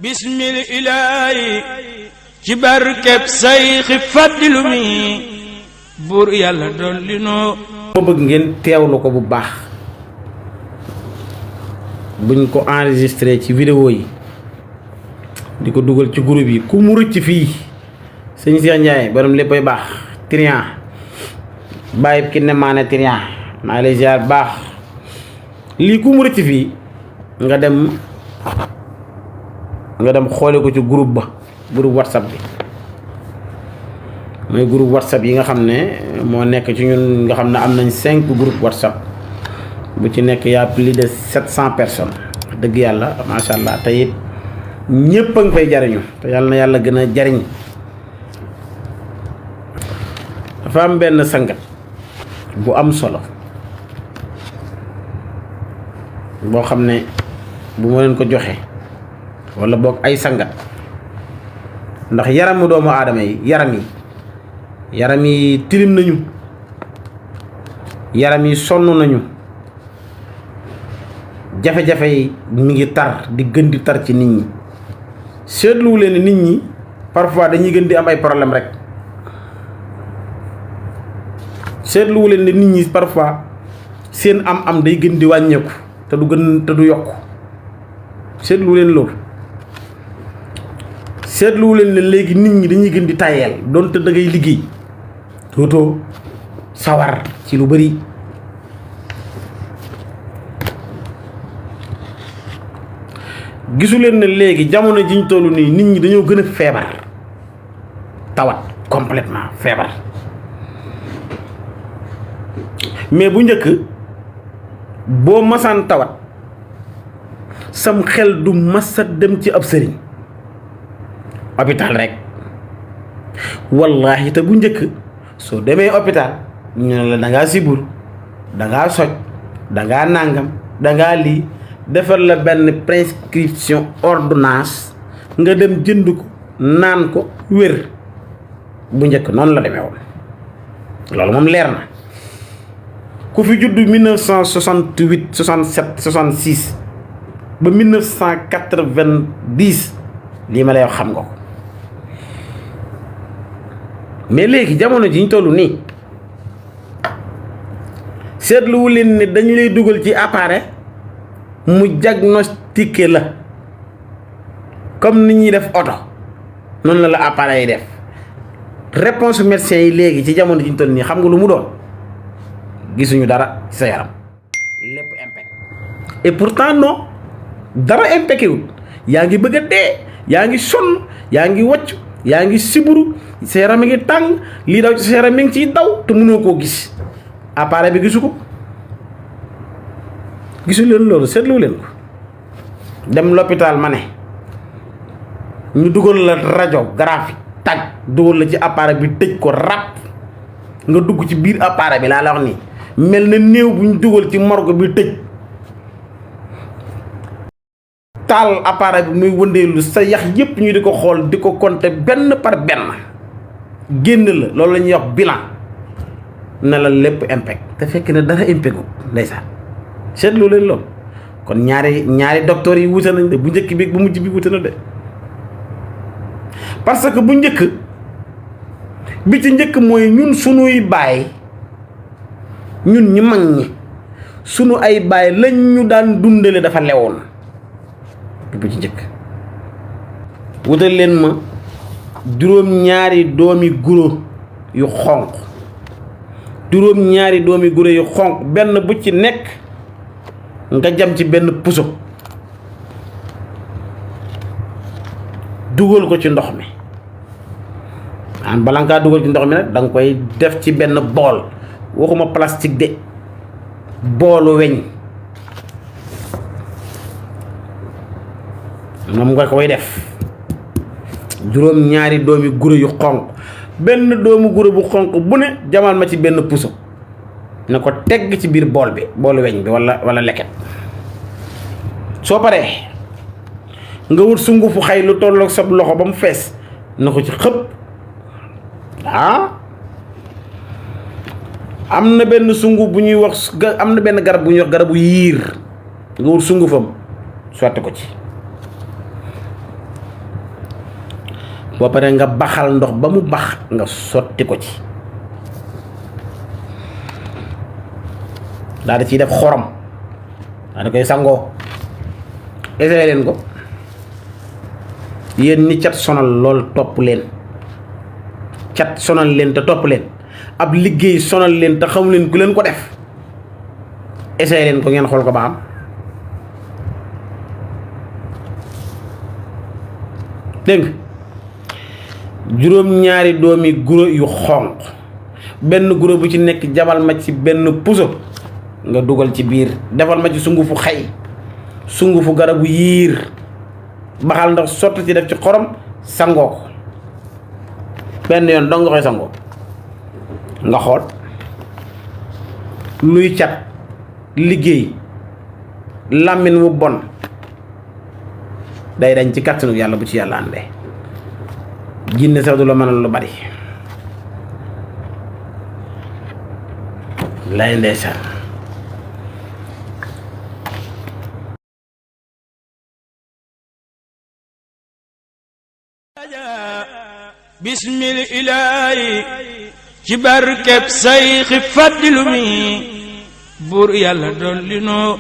bismil ilaahi ci barkeb sayxi faddilu mi buur yàlla dolli noo ma bëgg ngeen teewlu ko bu baax buñ ko enregistré ci vidéo yi di ko dugal ci groupe yi ku mu rëcc fii sëñ Cheikh Ndiaye borom léppay baax trian bàyyi ki ne maane trian maa lay ziar baax lii ku mu rëcc fii nga dem xoole ko ci groupe whatsapp bi mooy groupe whatsapp yi nga xam ne moo nekk ci ñun nga xam ne am nañ 5 groupe whatsapp bu ci nekk y'a plus de 700 personnes dëgg yàlla macha allah te it ñëpp a ngi fay jariñu te yàlla na yàlla gën a jariñ dafa am benn sangat bu am solo boo xam ne bu ma leen ko joxe wala boog ay sangat ndax yaramu doomu aadama yi yaram yi tilim nañu yaram yi sonn nañu jafe-jafe yi mi ngi tar di gën di tar ci nit ñi seetluwu leen nit ñi parfois dañuy gën di am ay problème rek seetluwu leen nit ñi parfois seen am day gën di wàññeeku te du yokk seetluwu leen loolu seetluwu leen ne léegi nit ñi dañuy gën di tayeel doonte da ngay liggéey dootoo sawar ci lu bari gisu leen ne léegi jamono jiñ tollu nii nit ñi dañoo gën a feebar tawat complètement feebar mais bu njëkk boo masaan tawat sam xel du masa dem ci ab sëriñ hôpital rek wallahi te bu njëkk soo demee hôpital ñu ne la dangaa sibur dangaa soj dangaa nàngam dangaa lii defal la benn prescription ordonnance nga dem jënd ko naan ko wér bu njëkk noonu la demee woon loolu moom leer na ku fi judd 1968 67 66 ba 1990 lii ma lay wax xam nga ko mais léegi jamono ji ñu toll nii seetluwu leen ne dañu lay dugal ci appareil mu diagnostiqué la comme ni ñuy def oto noonu la appareil yi def réponse médecin yi léegi ci jamono ji ñu toll nii xam nga lu mu doon gisuñu dara ci sa yaram lépp impec et pourtant non dara impequé wul yaa ngi bëgg a dee yaa ngi sonn yaa ngi wacc yaa ngi siburu sa yaram mi ngi tàng lii daw ci sa yaram mi ngi ciy daw te mënoo koo gis appareil bi gisu ko gisu leen loolu seetlu leen ko dem l'hôpital ma ne ñu dugal la radiographie tag dugal la ci appareil bi tëj ko ràpp nga dugg ci biir appareil bi laa la wax nii mel na néew bu ñu dugal ci morgue bi tëj taal appareil bi muy wëndeelu sa yax yépp ñu di ko xool di ko compter benn par benn génn la loolu la ñuy wax bilan ne la lépp impec te fekk ne dara impegu ndeysaan seetlu leen loolu kon ñaari docteur yi wute nañ de bu njëkk bi bu mujj bi wute na de parce que bu njëkk bi ci njëkk mooy ñun sunuy baay ñun ñi mag ñi sunu ay baay lañ ñu daan dundale dafa lewoon bu ci njëkk wutal leen ma juróom-ñaari doomi guro yu xonq benn bu ci nekk nga jam ci benn puso dugal ko ci ndox mi an bala nga dugal ci ndox mi nag da nga koy def ci benn bool waxuma plastique de boolu weñ moom nga koy def juróom-ñaari doomi guro yu xonq benn doomu guro bu xonq bu ne jamal ma ci benn puso na ko tegg ci biir bool bi boolu weñ bi wala leket soo paree nga wut sungufu xay lu tolloog sab loxo ba mu fees na ko ci xëpp am na benn sunguf bu ñuy wax am na benn garab bu ñuy wax garabu yiir nga wut sungufam sotti ko ci ba pare nga baxal ndox ba mu bax nga sotti ko ci daal di ciy def xorom daal di koy sangoo essayé leen ko yéen ñi cat sonal lool topp leen cat sonal leen te topp leen ab liggéey sonal leen te xamu leen ku leen ko def essayé leen ko ngeen xool ko ba am dégg juróom-ñaari doomi guro yu xonq benn guro bu ci nekk jabal ma ci benn puso nga dugal ci biir defal ma ci sungufu xay sungufu garabu yiir baxal ndox sotti ci def ci xorom sangoo ko benn yoon dong nga koy sangoo nga xool luy cat liggéey làmmiñ wu bon day dañ ci kàttanu yàlla bu ci yàlla àndee jinne sax du la mënal lu bari lay ndeysaan bismil ilaahi ci barkeb sayxi faddilu mi buur yàlla dolli noo